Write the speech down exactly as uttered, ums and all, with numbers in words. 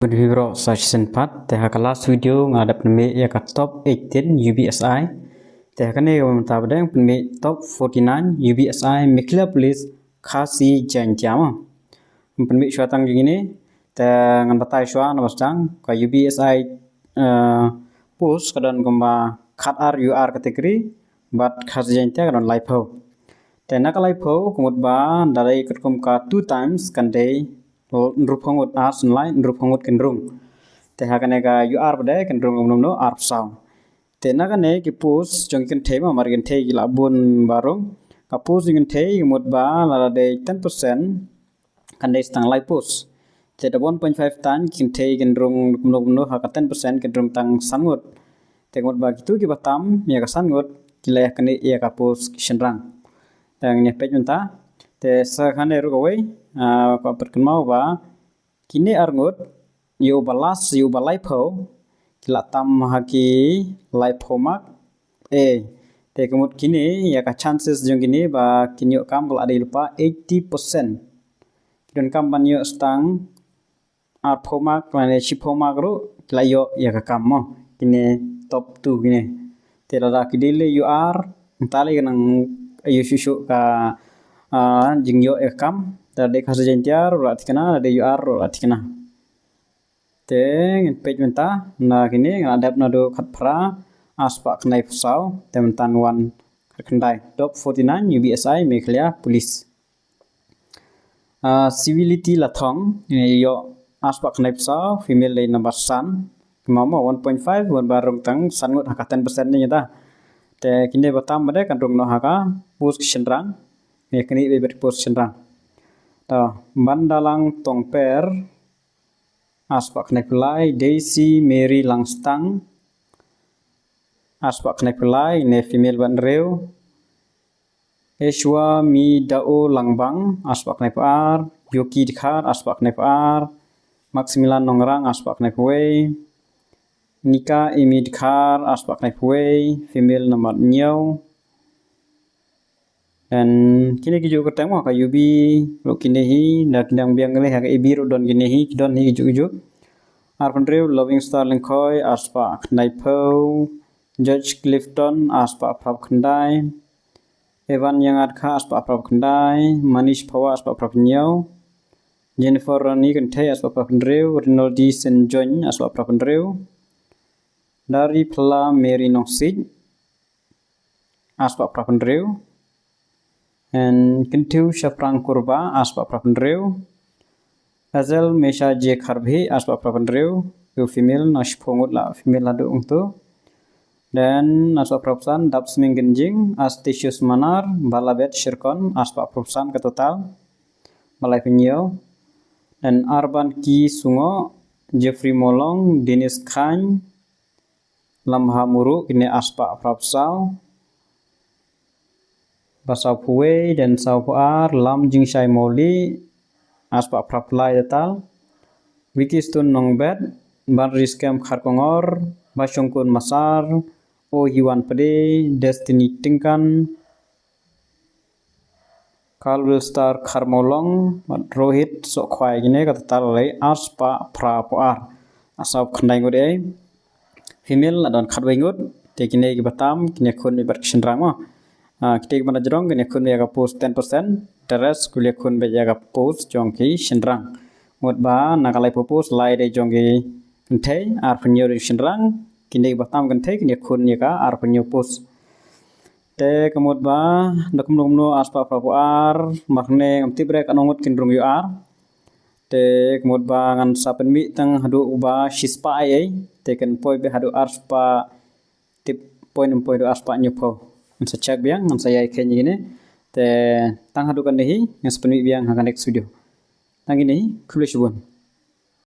Bun hi bro, sa shisien pat, te ha ka last video nga dep pynmih ïa ka top eighteen U B S I. Te ha kane ka mynta pat dang pynmih top forty-nine U B S I Meghalaya Police Khasi Jaintia mo. Pynmih shuwa tang jingine, te ngan batai shuwa na ba sdang, ka U B S I, eh, post ka don kumba khatar U R category, bad Khasi Jaintia ka don laiphew. Te na ka laiphew, ka mut ba, da dei katkum ka two times kan dei, hynriewphew ngut, ar sien lai, hynriewphew ngut kin rung. Te ha kane ka U R pat dei, kin rung kumno kumno, arphew saw. Te na kane ki post jong ki kynthei mo, mar kynthei ki la bun ba rung. Ka post jong ki kynthei, ka mut ba, lada dei ten percent, kan dei sa tang lai post. Te da one point five tan ki kynthei kin rung kumno kumno, ha ka ten percent kin rung tang san ngut. Te ka mut ba kito kiba tam ïa ka san ngut, ki la ïa kane ïa ka post ki shynrang. Te ngin ïa peit mynta. Te sa kane ruh kawei, ah, ka pynkynmaw ba kine ar ngut, ïa uba last, ïa uba laiphew, ki la tam ha ki laiphew mark. Eh, te ka mut kine, ïa ka chances jong kine ba kin ïoh kam ka la dei lypa eighty percent. Ki donkam ban ïoh sa tang arphew mark lane shiphew mark ruh ki la ïoh ïa ka kam mo. Kine top two kine. Te lada ki dei leh U R, mynta leh ka nang ïoh shuh shuh ka, ah, jingïoh ïa ka kam. Lada dei Khasi Jaintia ruh la thikna, lada dei U R ruh la thikna. Te ngin peit mynta na kine, nga la dep naduh khatphra, arspah khyndaiphew saw, te mynta ngan wan khatkhyndai. Top forty-nine U B S I Meghalaya Police. Ah, Civility Lathong, ïoh arspah khyndaiphew saw, female dei number san. Kumno mo, one point five, wan ba rung tang san ngut ha ka ten percent ne ïa ta. Te kine ba tam pat dei kan rung noh ha ka post ki shynrang. Ïa kine ba bad post shynrang. To, Bandalang Tongper, arspah khyndaiphew lai, Daisy Mary Langstang, arspah khyndaiphew lai, ne female bad hynriew. Eshwa Mi Dao Langbang, arspah khyndaiphew ar, Yoki Dkhar, arspah khyndaiphew ar, Maximilian Nongrang, arspah khyndaiphew wei, Nika Imi Dkhar, arspah khyndaiphew wei, female number hynñiew. Dan kine ki juh kyrteng mo, ka U B ruh kine hi, da ki dang biang leh ha ka A B ruh don kine hi, ki don hi ki juh ki juh. Arphew hynriew, Loving Star Lyngkhoi, arspah khyndaiphew, George Clifton, arspah phraphew khyndai, Evan Ïangadkha, arspah phraphew khyndai, Manish Phawa, arspah phraphew hynñiew, Jennifer Rani Kynthei, arspah phraphew hynriew, Rinaldi Senjoin, arspah phraphew hynriew, Dari Phla Mary Nongsiej, arspah phraphew hynriew. And Kyntiew Shaphrang Kurba, arspah phraphew hynriew. Hazel Mesha J Kharbhi, arspah phraphew hynriew. Ïa u female, na shiphew ngut la female haduh hangto. Then, arspah phraphew san, Dapsming Kynjing, Astitius Manar, Balabet Shirkon, arspah phraphew san ka total. Ba laiphew hynñiew. Then, Arban Ki Sungo, Jeffrey Molong, Dennis Khan, Lambha Muru, kine arspah phraphew saw. Ba sawphew wei, then sawphew ar, Lam Jingshai Moli, arspah phraphew lai total. Vicky Stone Nongbet, Ban Riskem Kharkongor, Bashongkun Masar, O Hiwan Pde, Destiny Tingkan, Kalwil Star Kharmolong, bad Rohit Sohkhwai, kine ka total lei arspah phraphew ar. Sawphew khyndai ngut ei. Female la don khatwei ngut, te kine kiba tam, kine khun beit bad ki shynrang mo. Ah, kite kiba na jrong, kine khun beit ïa ka post ten percent, the rest, ki la khun beit ïa ka post jong ki shynrang. Mut ba, na ka laiphew post, lai dei jong ki kynthei, arphew hynñiew dei ki shynrang, kine kiba tam kynthei, kine khun ïa ka arphew hynñiew post. Te ka mut ba, da kumno kumno arspah phraphew ar, mar hangne ngam tip re katno ngut kin rung U R. Te ka mut ba ngan sa pynmih tang haduh ba shispah ei ei, te kan poi beit haduh arspah, tip poi ne em poi haduh arspah hynñiewphew. Ngan sa check biang, ngan sa ïai kheiñ ïa kine. Te tang haduh kane hi, ngan sa pynmih biang ha ka next video. Tang kine hi, khublei shibun.